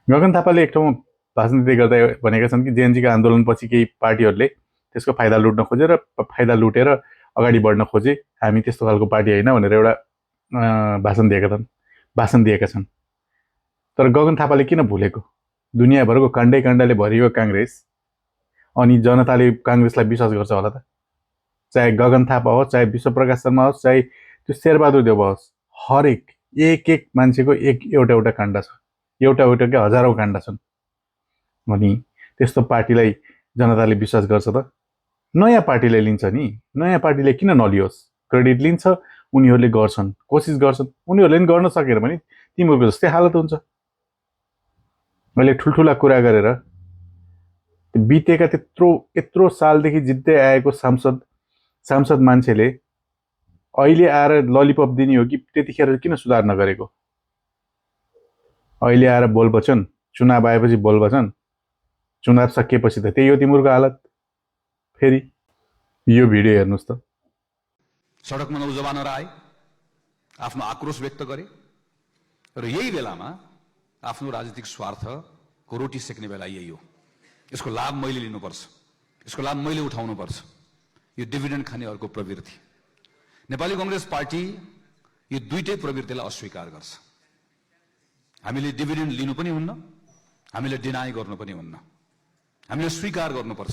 गगन थापाले एक ठाउँमा भाषण दिँदै गर्दा भनेका छन् कि जेएनजीको आन्दोलनपछि केही पार्टीहरूले त्यसको फाइदा लुट्न खोजे र फाइदा लुटेर अगाडि बढ्न खोजे, हामी त्यस्तो खालको पार्टी होइन भनेर एउटा भाषण दिएका छन्। तर गगन थापाले किन भुलेको? दुनियाँभरको काण्डै काण्डले भरिएको काङ्ग्रेस, अनि जनताले काङ्ग्रेसलाई विश्वास गर्छ होला त? चाहे गगन थापा होस्, चाहे विश्वप्रकाश शर्मा होस्, चाहे त्यो शेरबहादुर देउवा होस्, हरेक एक एक मान्छेको एउटा एउटा काण्ड छ, एउटा एउटाकै हजारौँ काण्ड छन्। अनि त्यस्तो पार्टीलाई जनताले विश्वास गर्छ त? नयाँ पार्टीले लिन्छ नि, नयाँ पार्टीले किन नलियोस्? क्रेडिट लिन्छ, उनीहरूले गर्छन्, कोसिस गर्छन्, उनीहरूले पनि गर्न सकेन भने तिमीहरूको जस्तै हालत हुन्छ। मैले ठुल्ठुला कुरा गरेर बितेका यत्रो सालदेखि जित्दै आएको सांसद मान्छेले अहिले आएर ललिपप दिने हो कि त्यतिखेर किन सुधार नगरेको? अहिले आएर बोल बचन, चुनाव आएपछि बोल बचन, चुनाव सकिएपछि त त्यही हो तिम्रो हालत। फेरि यो भिडियो हेर्नुस् त। सडकमा नौजवानहरू आए, आफ्नो आक्रोश व्यक्त गरे र यही बेलामा आफ्नो राजनीतिक स्वार्थको रोटी सेक्ने बेला यही हो। यसको लाभ मैले लिनुपर्छ, यसको लाभ मैले उठाउनुपर्छ। यो डिभिडेन्ड खाने अर्को प्रवृत्ति। नेपाली कांग्रेस पार्टी यो दुईटै प्रवृत्तिलाई अस्वीकार गर्छ। हामीले डिभिडेन्ड लिनु पनि हुन्न, हामीले डिनाइ गर्नु पनि हुन्न। हामीले स्वीकार गर्नुपर्छ।